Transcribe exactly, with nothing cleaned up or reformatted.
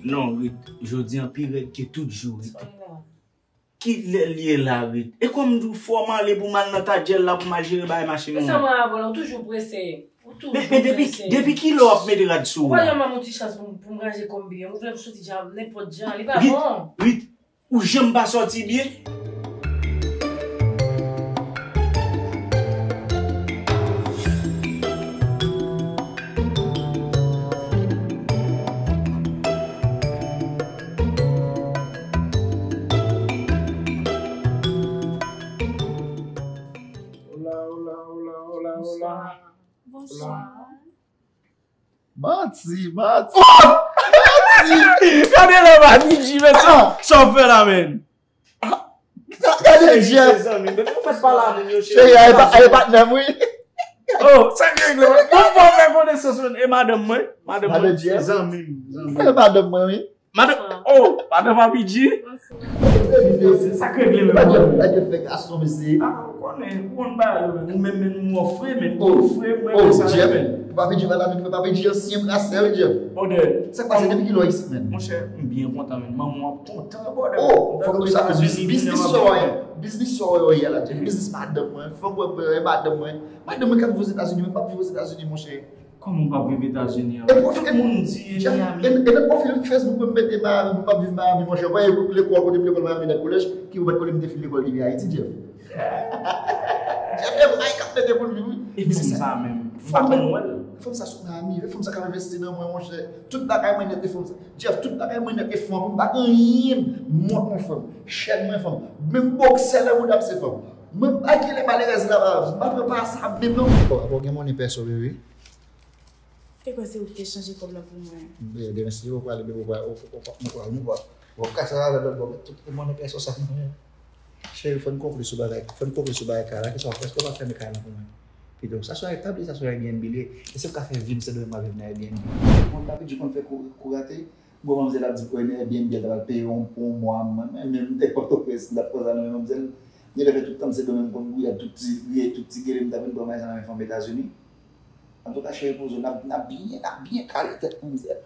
Non, Rit, jodi an pi rèd ke tout jou, Rit. Kilè l ye la, Rit? E kòm di w fò m ale pou m al nan Tadjèl la pou m al jere bagay machin ou an. Sa mwen avè w la, ou toujou prese. Ou toujou prese. Men, men depi, depi kilè w ap mete rad sou ou la? Ou pa janm ban m yon ti chans pou m, pou m ranje kò m byen. Ou vle m soti dja, nenpòt jan. Li pa bon. Rit, ou janm pa sòti byen? Hola, hola, hola, hola, hola. Bonswa. Manti, manti. Manti. Gade lè Papi G, men sa, sa w fè la, men. Gade Jeff. Cheri, a e patnè m, wi. Oh, sa ki regle, man? Bon, bon, men konesans, men. E madanm mwen. Madanm mwen. Zanmi m, zanmi m. E madanm mwen, wi. Madan, oh, madan Papi G. Sa k regle menm. Papi G fè gason, mesye. Ah, ou konnen, ou konn bagay yo menm. Ou menm, menm, ou fre, menm. Ou fre, mwen, oh, sa Jeff, menm. Papi G pa la, men Papi G ansyen brasè, wi, Jeff. Brother. Sa k pase depi kilè w isit, menm? Monchè, m byen kontan, menm. Manman w ap kontan, brother. Oh, fòk nou sa, biznis sa w ye. Biznis sa w ye la, Jeff. Biznis madanm mwen. Fòk w wè, madanm mwen. Madanm mwen k ap viv Ozetazini, mwen p ap viv Ozetazini, monchè. Kòman w p ap viv Etazini an? Moun di Miami. E, e nan pwofil Facebook mwen, m mete Miami, m p ap viv Miami, monchè. Mwen, lekòl, kote m lekòl Miami, nan kolèj, ki pou mèt kote m te fin lekòl depi Ayiti, Jeff. Jeff, e may k ap mete pou l viv, wi. E fanm sa menm, m pa konn wè l. Fanm sa sou Miami, fanm sa k ap envesti nan mwen, monchè. Tout bagay mwen nèt e fanm sa. Jeff, tout bagay mwen nèt e fanm, m pa gen anyen. Mont mwen fanm, chèn mwen fanm, menm boksè nan bouda m se fanm. Mwen pa gen lè malerèz la, m pa pran pa sa menm non. Bon, bon, gen monnen pèso, bebe. E kwa se ou ki te chanje kòb la pou mwen? Demen si ou prale, bebe, ou prale, ou prale, ou prale, ou prale. Bon, kasa la, lòt bò, tout moun nan pèsòn sa mwen. Cheri, fò n konkli sou bagay, fò n konkli sou bagay kay la, kisa w, èske w pa fèmen kay la pou mwen? Pito, sa se yon etab li, sa se yon Airbnb li ye. Èske w ka fè vi m Sendomeng, m ap viv nan Airbnb? Mwen, Papi G konn fè kou, kou rate. Bon, manmzèl ap di m, oh, nan Airbnb, l ta pral peye yon, pou yon mwa, mwen, men, men, m te Pòtoprens, m t ap koze avè manmzèl. Gen lè fè tout tan m Sendomeng, m konn gouyad tout ti, tout ti gele, m ta vin pran mayi sa nan men fanm Etazini. Antouka, cheri, poze w, n ap, n ap byen, n ap byen kale tèt manmzèl.